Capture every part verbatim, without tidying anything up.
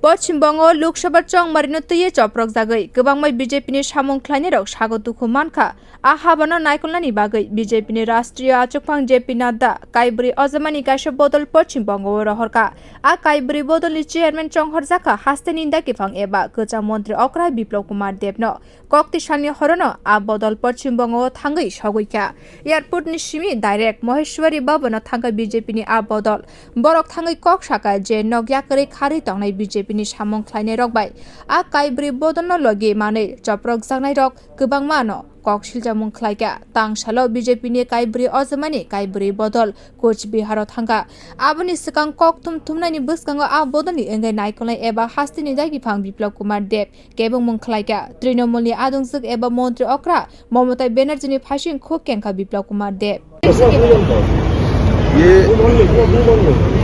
Poschim Bongo Lok Sabha chongmarino twiwi choprokjagwi kwbangma B J P ni samung khlainairok sago dukhu mankha. A habano naikolnani bagwi B J P ni Rashtriya Achukphang J P Nadda kaibrwi ojamani kaisa bodol Poschim Bongo o rohorkha. A kaibrwi bodolni chairman chonghorjakha hasteni dagiphang eba kwcham montri okra Biplab Kumar Debno. Kokti salni horono a bodol Poschim Bongo o thangwi sogwi kha. Airport ni simi direct Maheshwari Bhavan o thangkha B J P ni a bodol. Borok thangwi kok sakha je nok yakarwi kharwi tongnai B J P ni samung khlainairok bai. A kaibrwi bodolno logi manwi choprokjaknairok kwbangma no kok silchakmung khlaikha. Tangsalo B J P ni kaibrwi ojamani kaibrwi bodol Coach Bihar o thangkha. Aboni swkang kokthum thumnaini bwskango a bodolni wngwi naikolnai eba hasteni dagiphang Biplab Kumar Deb kebengmung khlaikha. Trinamool ni adongjwk eba montri okra Mamata Banerjee ni phaising khuk kengkha Biplab Kumar Deb. ये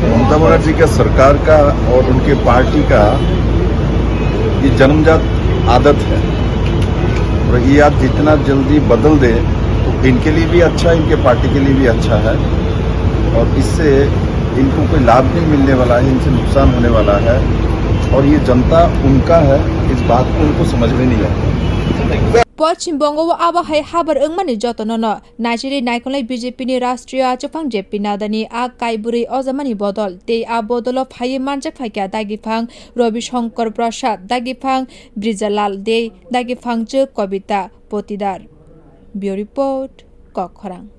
ममता बनर्जी का सरकार का और उनके पार्टी का ये जन्मजात आदत है। और ये आप जितना जल्दी बदल दे तो इनके लिए भी अच्छा है, इनके पार्टी के लिए भी अच्छा है। और इससे इनको कोई लाभ नहीं मिलने वाला है, इनसे नुकसान होने वाला है। और ये जनता उनका है, इस बात को उनको समझ में नहीं आता। Poschim Bongo o abo hai habar wngmani jotono no naisiri naikolnai B J P ni Rashtriya Achukphang J P Nadda ni a kaibrwi ojamani bodol tei a bodolo phaiwi manjak phaikha dagiphang Ravi Shankar Prasad, dagiphang Brijalal Dey, dagiphang chwk Kobita Potidar. Bureau Report, Kokkhorang.